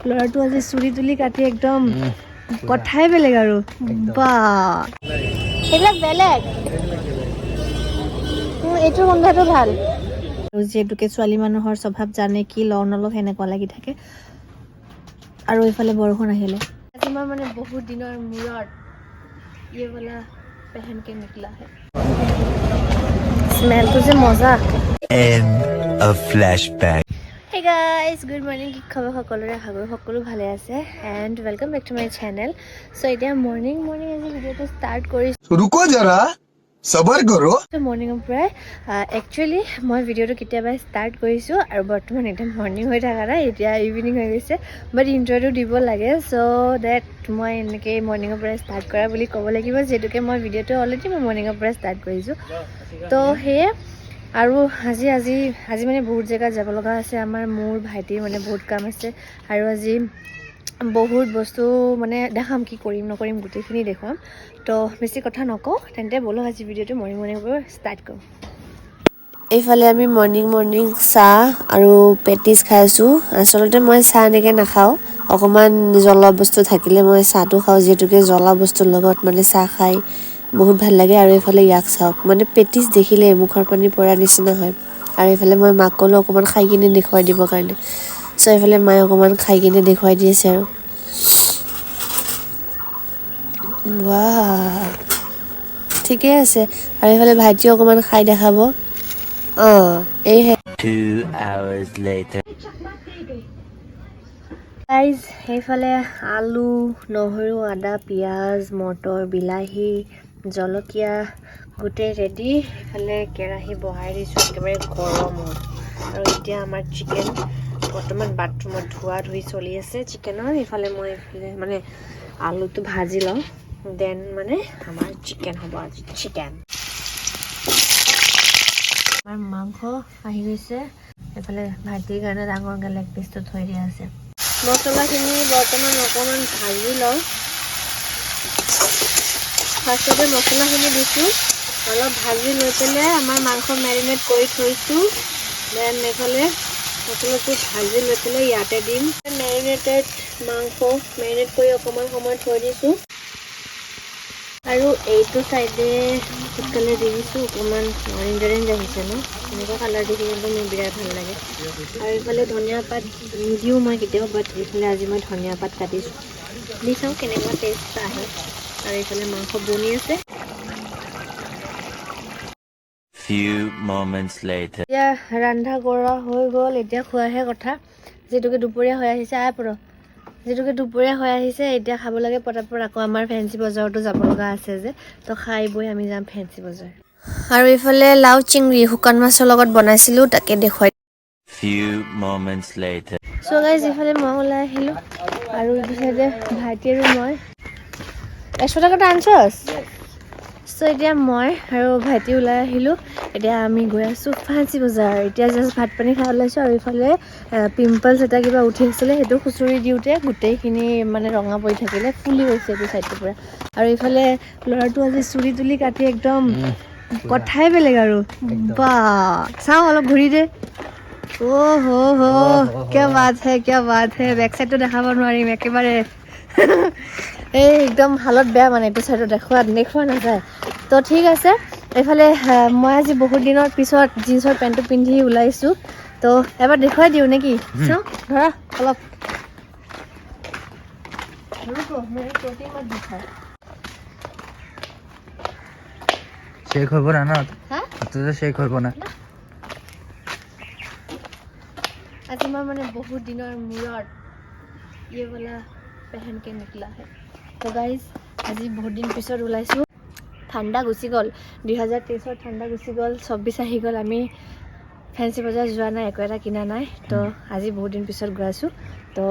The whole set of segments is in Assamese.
ল'ৰাটো আজি চুলি তুলি কাটি একদম কথাই বেলেগ আৰু। বা, সেইবিলাক বেলেগ। এইটো গোন্ধটো ভাল। আৰু যিহেতুকে ছোৱালী মানুহৰ স্বভাৱ জানে, কি লওঁ নলওঁ সেনেকুৱা লাগি থাকে। আৰু এইফালে বৰষুণ আহিলে। আজি মই মানে বহুত দিনৰ মূৰত ये वाला पहन के निकला है। স্মেলটো যে মজা। End of flashback. Hey guys, good morning. কি খবৰ সকলোৰে? আশা কৰোঁ সকলো ভালে আছে and welcome back to my channel. So এতিয়া মৰ্ণিং মৰ্ণিং আজি ভিডিঅ'টো ষ্টাৰ্ট কৰিছোঁ। रुको जरा, सबर करो। মৰ্ণিঙৰ পৰাই একচুৱেলি মই ভিডিঅ'টো কেতিয়াবাই ষ্টাৰ্ট কৰিছোঁ আৰু বৰ্তমান এতিয়া মৰ্ণিং হৈ থকা নাই, এতিয়া ইভিনিং হৈ গৈছে, বাট ইণ্ট্ৰটো দিব লাগে। চ' ডেট মই এনেকৈ মৰ্ণিঙৰ পৰাই ষ্টাৰ্ট কৰা বুলি ক'ব লাগিব, যিহেতুকে মই ভিডিঅ'টো অলৰেডি মই মৰ্ণিঙৰ পৰাই ষ্টাৰ্ট কৰিছোঁ। তো সেয়ে আৰু আজি আজি আজি মানে বহুত জেগাত যাব লগা আছে আমাৰ, মোৰ ভাইটিৰ মানে বহুত কাম আছে আৰু আজি বহুত বস্তু মানে দেখাম, কি কৰিম নকৰিম গোটেইখিনি দেখুৱাম। তো বেছি কথা নকওঁ, তেন্তে ব'লক আজি ভিডিঅ'টো মৰ্ণিং মৰ্ণিঙৰ পৰা ষ্টাৰ্ট কৰোঁ। এইফালে আমি মৰ্ণিং মৰ্ণিং চাহ আৰু পেটিছ খাই আছোঁ। আচলতে মই চাহ এনেকৈ নাখাওঁ, অকণমান জ্বলা বস্তু থাকিলে মই চাহটো খাওঁ, যিহেতুকে জ্বলা বস্তুৰ লগত মানে চাহ খাই বহুত ভাল লাগে। আৰু এইফালে ইয়াক চাওক, মানে পেটিছ দেখিলে মুখৰ পানী পৰা নিচিনা হয়। আৰু এইফালে মই মাক ক'লোঁ অকণমান খাই কিনে দেখুৱাই দিবৰ কাৰণে। চ' এইফালে মায়ে অকণমান খাই কিনে দেখুৱাই দি আছে। আৰু বাহ, ঠিকে আছে। আৰু এইফালে ভাইটিও অকণমান খাই দেখাব। অঁ, এইহে। 2 hours later. Guys, সেইফালে আলু, নহৰু, আদা, পিঁয়াজ, মটৰ, বিলাহী, জলকীয়া গোটেই ৰেডি। সেইফালে কেৰাহী বহাই দিছোঁ, একেবাৰে গৰমত। আৰু এতিয়া আমাৰ চিকেন বৰ্তমান বাথৰুমত ধোৱা ধুই চলি আছে চিকেনৰ। এইফালে মই এইফালে মানে আলুটো ভাজি লওঁ, then মানে আমাৰ চিকেন হ'ব আজি। চিকেন, আমাৰ মাংস আহি গৈছে। এইফালে ভাইটিৰ কাৰণে ডাঙৰকৈ লেগ পিচটো থৈ দিয়া আছে। মছলাখিনি বৰ্তমান অকণমান ভাজি লওঁ। ফাৰ্ষ্টতে মছলাখিনি দিছোঁ, অলপ ভাজি লৈ পেলাই আমাৰ মাংস মেৰিনেট কৰি থৈছোঁ। Then এইফালে মছলাটো ভাজি লৈ পেলাই ইয়াতে দিম। মেৰিনেটেড মাংস মেৰিনেট কৰি অকণমান সময় থৈ দিছোঁ। আৰু এইটো চাইডে ফুড কালাৰ দি দিছোঁ, অকণমান অৰেঞ্জ অৰেঞ্জ আহিছে ন? এনেকুৱা কালাৰ দেখি কিন্তু মোৰ বিৰাট ভাল লাগে। আৰু এইফালে ধনিয়া পাত নিদিওঁ মই কেতিয়াও, বাট এইফালে আজি মই ধনিয়া পাত কাটিছোঁ, দি চাওঁ কেনেকুৱা টেষ্ট আহে। আৰু এইফালে মাংস বনি আছে। Few moments later. এতিয়া ৰন্ধা কৰা হৈ গ'ল, এতিয়া খোৱাহে কথা। যিহেতুকে দুপৰীয়া হৈ আহিছে, আই পৰ, যিহেতুকে দুপৰীয়া হৈ আহিছে, এতিয়া খাব লাগে পটাপট। আকৌ আমাৰ ফেঞ্চি বজাৰতো যাব লগা আছে যে, তো খাই বৈ আমি যাম ফেঞ্চি বজাৰ। আৰু এইফালে লাও চিংৰি শুকান মাছৰ লগত বনাইছিলোঁ, তাকে দেখুৱাই Few moments later. চ' গাইজ, এইফালে মই ওলাই আহিলোঁ আৰু এইটো চাইডে ভাইটি আৰু মই। 100 টকাটা আনছস। চ' এতিয়া মই আৰু ভাইটি ওলাই আহিলোঁ। এতিয়া আমি গৈ আছোঁ ফেঞ্চি বজাৰ। এতিয়া জাষ্ট ভাত পানী খাই ওলাইছোঁ। আৰু এইফালে পিম্পলছ এটা কিবা উঠি আছিলে, সেইটো খুচৰি দিওঁতে গোটেইখিনি মানে ৰঙা পৰি থাকিলে, ফুলি গৈছে এইটো চাইডটোৰ পৰা। আৰু এইফালে ল'ৰাটো আজি চুলি তুলি কাটি একদম কথাই বেলেগ আৰু। বা, চাওঁ, অলপ ঘূৰি দে। অ' হ হ, क्या बात है, क्या बात है! বেক চাইডটো দেখাব নোৱাৰিম একেবাৰে। এই একদম হালত বেয়া, মানে এইটো চাইডত দেখুওৱা দেখুওৱা নাযায়। তো ঠিক আছে। এইফালে মই আজি বহুত দিনৰ পিছত জিন্সৰ পেণ্টটো পিন্ধি ওলাইছোঁ, তো এবাৰ দেখুৱাই দিওঁ নেকি? চাওঁ, ধৰা অলপ। रुको, मेरे टोटी मत दिखा। শেক হইব না না? হা? তো শেক হইব না। আজি মই মানে বহুত দিনৰ মূৰত ये वाला पहन के निकला है। তো গাইজ, আজি বহুত দিন পিছত ওলাইছোঁ। ঠাণ্ডা গুচি গ'ল, 2023ৰ ঠাণ্ডা গুচি গ'ল, 26 আহি গ'ল। আমি ফেঞ্চি বজাৰ যোৱা নাই, একো এটা কিনা নাই। তো আজি বহুত দিন পিছত গৈ আছোঁ। তো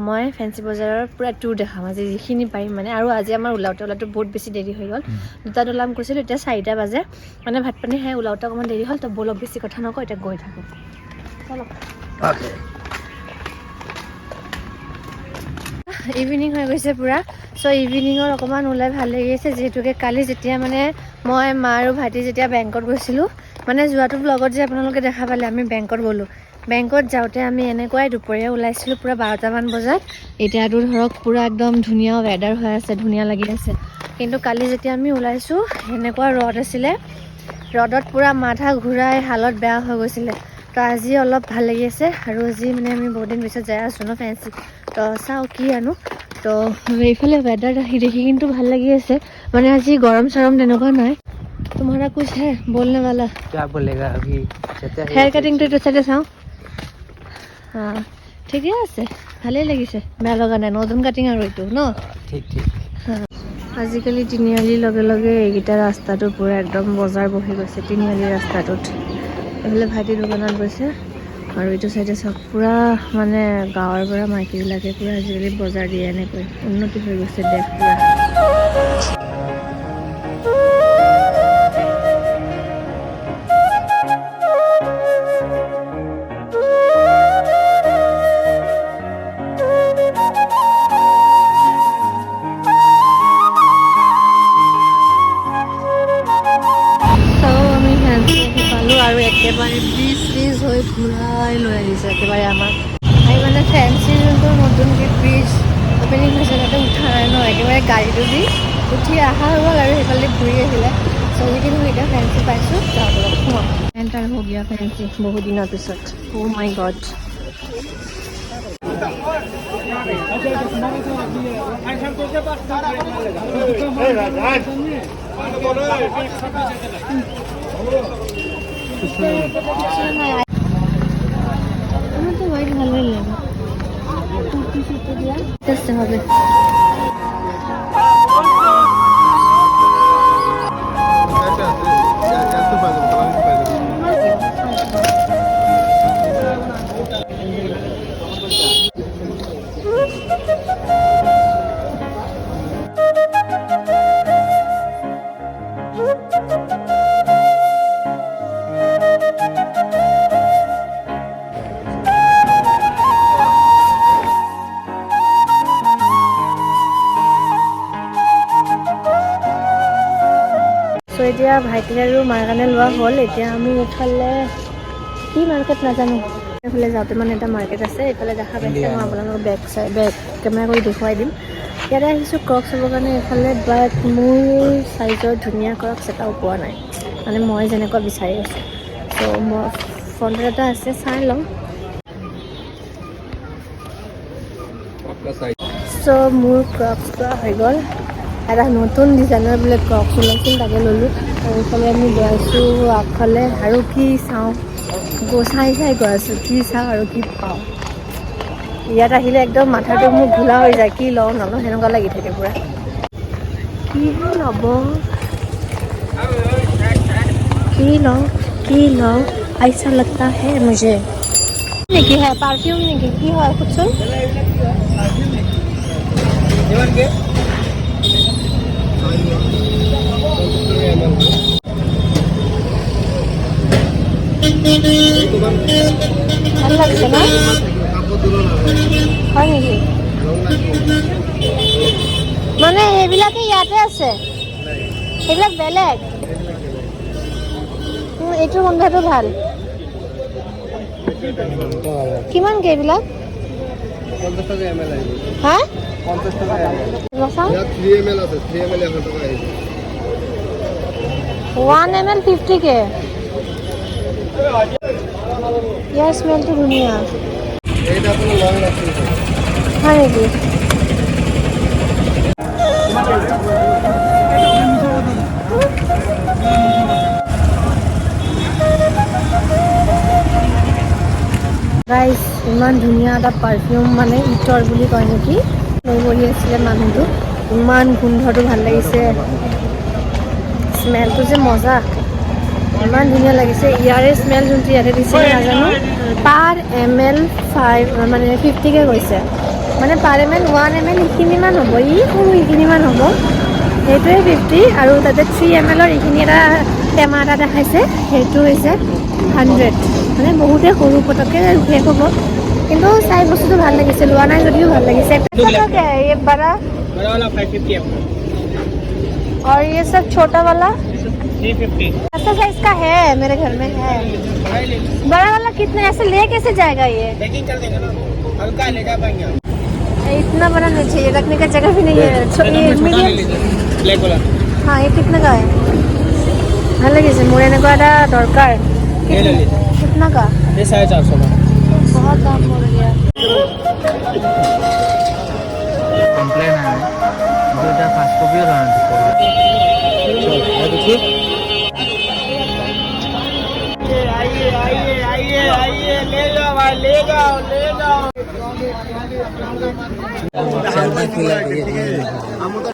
মই ফেঞ্চি বজাৰৰ পূৰা টুৰ দেখাম আজি, যিখিনি পাৰিম মানে। আৰু আজি আমাৰ ওলাওঁতে ওলাওঁতে বহুত বেছি দেৰি হৈ গ'ল। 2টাত ওলাম কৈছিলোঁ, এতিয়া 4টা বাজে। মানে ভাত পানী খাই ওলাওঁতে অকণমান দেৰি হ'ল। তো ব'লক, বেছি কথা নকওঁ, এতিয়া গৈ থাকোঁ, চলক। Okay. ইভিনিং হৈ গৈছে পূৰা। চ' ইভিনিঙত অকণমান ওলাই ভাল লাগি আছে, যিহেতুকে কালি যেতিয়া মানে মই, মা আৰু ভাইটি যেতিয়া বেংকত গৈছিলোঁ, মানে যোৱাটো ব্লগত যে আপোনালোকে দেখা পালে, আমি বেংকত গ'লোঁ। বেংকত যাওঁতে আমি এনেকুৱাই দুপৰীয়া ওলাইছিলোঁ পূৰা 12টামান বজাত। এতিয়াতো ধৰক পূৰা একদম ধুনীয়া ৱেডাৰ হৈ আছে, ধুনীয়া লাগি আছে। কিন্তু কালি যেতিয়া আমি ওলাইছোঁ এনেকুৱা ৰ'দ আছিলে, ৰ'দত পূৰা মাথা ঘূৰাই হালত বেয়া হৈ গৈছিলে। তো আজি অলপ ভাল লাগি আছে। আৰু আজি মানে আমি বহুত দিন পিছত যাই আছোঁ ন ফেঞ্চি, তো চাওঁ কি আনো। তো এইফালে ৱেডাৰ আহি দেখি কিন্তু ভাল লাগি আছে, মানে আজি গৰম চৰম তেনেকুৱা নাই। तुम्हारा कुछ है बोलने वाला? क्या बोलेगा अभी? चलते हैं। হেয়াৰ কাটিংটো এইটো চাইডে চাওঁ। অঁ, ঠিকে আছে, ভালেই লাগিছে, বেয়া লগা নাই। নতুন কাটিং আৰু এইটো ন? ঠিক ঠিক। আজিকালি তিনিআলিৰ লগে লগে এইকেইটা ৰাস্তাটো পূৰা একদম বজাৰ বহি গৈছে। তিনিআলি ৰাস্তাটোত এইফালে ভাইটি দোকানত গৈছে আৰু এইটো চাইডে চাওক পূৰা মানে গাঁৱৰ পৰা মাইকীবিলাকে পূৰা আজিকালি বজাৰ দিয়ে। এনেকৈ উন্নতি হৈ গৈছে দেশ পূৰা। চাওঁ, আমি ফেঞ্চি আহি পালোঁ আৰু একেবাৰে ব্ৰিজ ব্ৰিজ হৈ ঘূৰাই লৈ আহিছে একেবাৰে আমাক। আমি মানে ফেঞ্চি যোনটো নতুনকৈ ব্ৰিজ অপেনিং হৈছে তাতে উঠা নাই ন, একেবাৰে গাড়ীটো দি উঠি অহা হৈ গ'ল আৰু সেইফালে ঘূৰি আহিলে। চ' কিন্তু এতিয়া ফেঞ্চি পাইছোঁ, যাওঁ অলপ সোমাওঁ। এণ্টাৰ हो गया ফেঞ্চি বহুত দিনৰ পিছত। অ' মাই গড। আমাৰ তো হোয়াইট ভালোই লাগে। কুৰ্তি সুৰ্তি দিয়া আসতে হবে। চ' এতিয়া ভাইটি আৰু মাৰ কাৰণে লোৱা হ'ল। এতিয়া আমি এইফালে কি মাৰ্কেট নাজানো, এইফালে যাওঁতে মানে এটা মাৰ্কেট আছে, এইফালে দেখা পাইছে। মই আপোনালোকক বেক চাই বেক কেমেৰা কৰি দেখুৱাই দিম। ইয়াতে আহিছোঁ ক্ৰক্স চাবৰ কাৰণে এইফালে, বাট মোৰ চাইজৰ ধুনীয়া ক্ৰক্স এটাও পোৱা নাই, মানে মই যেনেকুৱা বিচাৰি আছোঁ। চ' মই ফ্ৰণ্টত এটা আছে, চাই লওঁ। চ' মোৰ ক্ৰক্স লোৱা হৈ গ'ল। এটা নতুন ডিজাইনৰ বোলে ক্ৰক্স ওলাইছিল, তাকে ল'লোঁ। আৰু এইফালে আমি গৈ আছোঁ আগফালে আৰু কি চাওঁ, চাই চাই গৈ আছোঁ, কি চাওঁ আৰু কি পাওঁ। ইয়াত আহিলে একদম মাথাটো মোৰ ঘোলা হৈ যায়, কি লওঁ নলওঁ সেনেকুৱা লাগি থাকে পূৰা। কিহে ল'ব, কি লওঁ কি লওঁ, ऐसा लगता है मुझे। নেকি হয় পাৰফিউম নেকি কি হয় সোধচোন। ভাল লাগছে না? হয় নেকি? মানে সেইবিলাকে ইয়াতে আছে, সেইবিলাক বেলেগ। এইটো গোন্ধটো ভাল। কিমানকে এইবিলাক? হা, 1 ml 50 কে। ইয়াৰ স্মেলটো ধুনীয়া। হয় নেকি? গাইজ, ইমান ধুনীয়া এটা পাৰফিউম, মানে ইটৰ বুলি কয় নেকি, লৈ বহি আছিলে মানুহটো। ইমান গোন্ধটো ভাল লাগিছে, স্মেলটো যে মজা, ইমান ধুনীয়া লাগিছে। ইয়াৰে স্মেল যোনটো ইয়াতে দিছে নাজানো, পাৰ এম এল 5 মানে 50কে কৈছে। মানে পাৰ এম এল 1 ml এইখিনিমান হ'ব, ই সৰু এইখিনিমান হ'ব, সেইটোৱে 50। আৰু তাতে 3 mlৰ এইখিনি এটা টেমা এটা দেখাইছে, সেইটো হৈছে 100। মানে বহুতেই সৰু, পটককৈ শেষ হ'ব। কিন্তু চাই বস্তুটো ভাল লাগিছে, লোৱা নাই যদিও ভাল লাগিছে। ये बड़ा बड़ा वाला 550 है। और ये सब छोटा वाला? 350। अच्छा साइज का है, मेरे घर में है। बड़ा वाला कितने? ऐसे ले कैसे जाएगा ये? पैकिंग कर देंगे ना, हल्का ले जा पाएंगे आप। इतना बड़ा नहीं चाहिए, रखने का जगह भी नहीं है। ये मीडियम। ब्लैक वाला। हाँ, ये कितने का है? ভাল লাগিছে, মোৰ এনেকুৱা এটা দৰকাৰ। ये ले लीजिए। कितना का? ये 450 का। बहुत दाम हो गया। कंप्लेन आया है, 2005 कॉपी और देखिए। आइए आइए आइए आइए, ले जाओ भाई, ले जाओ, ले जाओ।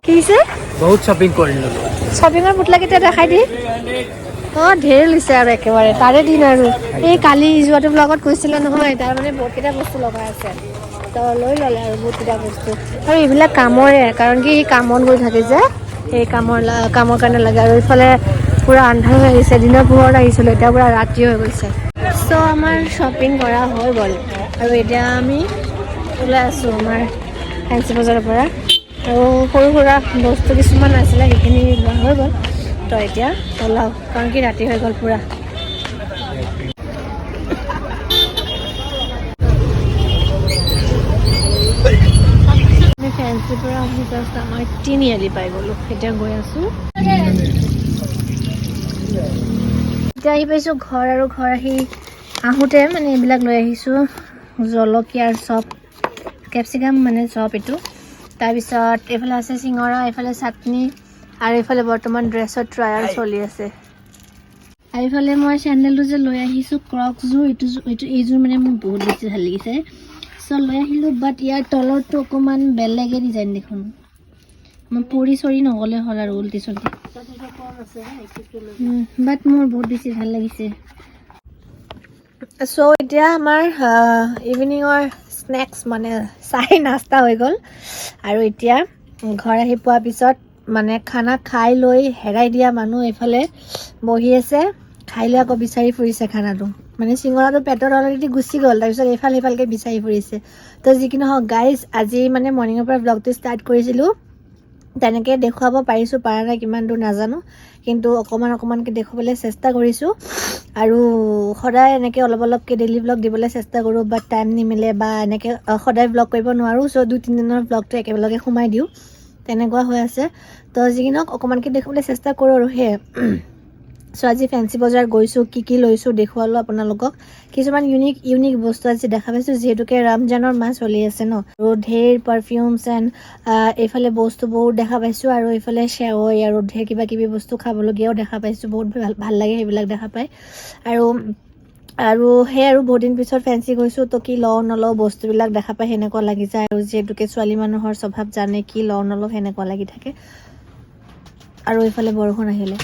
কি হৈছে? বহুত শপিং কৰিলো। শ্বপিঙৰ পুতলা কেইটা দেখাই দি। অঁ, ঢেৰ লৈছে আৰু একেবাৰে তাৰে দিন। আৰু এই কালি যোৱাটো ব্লগত কৈছিলে নহয়, তাৰ মানে বহুতকেইটা বস্তু লগাই আছে, তো লৈ ল'লে আৰু বহুতকেইটা বস্তু। আৰু এইবিলাক কামৰে, কাৰণ কি সি কামত গৈ থাকে যে, সেই কামৰ কাৰণে লাগে। আৰু এইফালে পূৰা আন্ধাৰ হৈ আহিছে। দিনৰ পোহৰত আহিছিলোঁ, এতিয়া পূৰা ৰাতি হৈ গৈছে। চ' আমাৰ শ্বপিং কৰা হৈ গ'ল আৰু এতিয়া আমি ওলাই আছোঁ আমাৰ ফেঞ্চি বজাৰৰ পৰা। আৰু সৰু সুৰা বস্তু কিছুমান আছিলে, সেইখিনি লোৱা হৈ গ'ল। তো এতিয়া ওলাওঁ, কাৰণ কি ৰাতি হৈ গ'ল পূৰা। আমি ফেঞ্চিৰ পৰা আহি জাষ্ট আমাৰ তিনিআলি পাই গ'লোঁ। এতিয়া গৈ আছোঁ। এতিয়া আহি পাইছোঁ ঘৰ। আৰু ঘৰ আহি আহোঁতে মানে এইবিলাক লৈ আহিছোঁ, জলকীয়াৰ চপ, কেপচিকাম মানে চপ এইটো। তাৰপিছত এইফালে আছে চিঙৰা, এইফালে চাটনি আৰু এইফালে বৰ্তমান ড্ৰেছৰ ট্ৰায়াল চলি আছে। আৰু এইফালে মই চেণ্ডেলটো যে লৈ আহিছোঁ, ক্ৰক্সযোৰ, এইটো এইযোৰ মানে মোৰ বহুত বেছি ভাল লাগিছে, চ' লৈ আহিলোঁ। বাট ইয়াৰ তলৰটো অকণমান বেলেগে ডিজাইন দেখোন। মই পৰি চৰি নগ'লে হ'ল আৰু উল্টি চুল্টি। বাট মোৰ বহুত বেছি ভাল লাগিছে। চ' এতিয়া আমাৰ ইভিনিঙৰ স্নেক্স মানে চাহ নাস্তা হৈ গ'ল। আৰু এতিয়া ঘৰ আহি পোৱাৰ পিছত মানে খানা খাই লৈ হেৰাই দিয়া মানুহ এইফালে বহি আছে। খাই লৈ আকৌ বিচাৰি ফুৰিছে খানাটো, মানে চিঙৰাটো পেটত অলৰেডি গুচি গ'ল, তাৰপিছত এইফাল সিফালকৈ বিচাৰি ফুৰিছে। তো যি কি নহওক গাইজ, আজি মানে মৰ্ণিঙৰ পৰা ব্লগটো ষ্টাৰ্ট কৰিছিলোঁ, তেনেকৈ দেখুৱাব পাৰিছোঁ পাৰা নাই কিমান দূৰ নাজানো, কিন্তু অকণমান অকণমানকৈ দেখুৱাবলৈ চেষ্টা কৰিছোঁ। আৰু সদায় এনেকৈ অলপ অলপকৈ ডেইলি ব্লগ দিবলৈ চেষ্টা কৰোঁ, বাট টাইম নিমিলে বা এনেকৈ সদায় ব্লগ কৰিব নোৱাৰোঁ। চ' 2-3 দিনৰ ব্লগটো একেলগে সোমাই দিওঁ, তেনেকুৱা হৈ আছে। তো যি কি নহওক, অকণমানকৈ দেখুৱাবলৈ চেষ্টা কৰোঁ আৰু সেয়াই। চ' আজি ফেঞ্চি বজাৰ গৈছোঁ, কি কি লৈছোঁ দেখুৱালোঁ আপোনালোকক। কিছুমান ইউনিক ইউনিক বস্তু আজি দেখা পাইছোঁ, যিহেতুকে ৰমজানৰ মাহ চলি আছে ন, আৰু ঢেৰ পাৰফিউমছ এণ্ড এইফালে বস্তু বহুত দেখা পাইছোঁ। আৰু এইফালে চেৱৈ আৰু ঢেৰ কিবা কিবি বস্তু খাবলগীয়াও দেখা পাইছোঁ। বহুত ভাল ভাল লাগে সেইবিলাক দেখা পাই। আৰু আৰু সেই আৰু বহুত দিন পিছত ফেঞ্চি গৈছোঁ, তো কি লওঁ নলওঁ বস্তুবিলাক দেখা পাই সেনেকুৱা লাগি যায়। আৰু যিহেতুকে ছোৱালী মানুহৰ স্বভাৱ জানে, কি লওঁ নলওঁ সেনেকুৱা লাগি থাকে। আৰু এইফালে বৰষুণ আহিলে।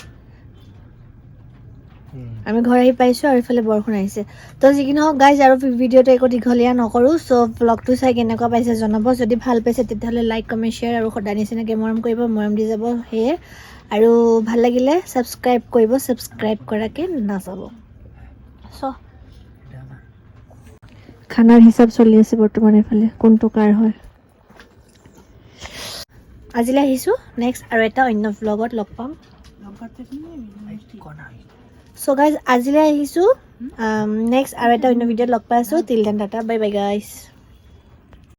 আমি ঘৰ আহি পাইছোঁ আৰু এইফালে বৰষুণ আহিছে। তো যি কি নহওক গাইজ, আৰু ভিডিঅ'টো একো দীঘলীয়া নকৰোঁ। চ' ব্লগটো চাই কেনেকুৱা পাইছে জনাব। যদি ভাল পাইছে, তেতিয়াহ'লে লাইক, কমেণ্ট, শ্বেয়াৰ আৰু সদায় নিচিনাকৈ মৰম কৰিব, মৰম দি যাব সেয়ে। আৰু ভাল লাগিলে ছাবস্ক্ৰাইব কৰিব, ছাবস্ক্ৰাইব কৰাকৈ নাযাব। চ' খানাৰ হিচাপ চলি আছে বৰ্তমান এইফালে, কোনটো কাৰ হয়। আজিলৈ আহিছোঁ, নেক্সট আৰু এটা অন্য ভ্লগত লগ পাম। চ' গাইজ, আজিলৈ আহিছোঁ, নেক্সট আৰু এটা অন্য ভিডিঅ'ত লগ পাই আছোঁ। Till then, tata, bye bye guys.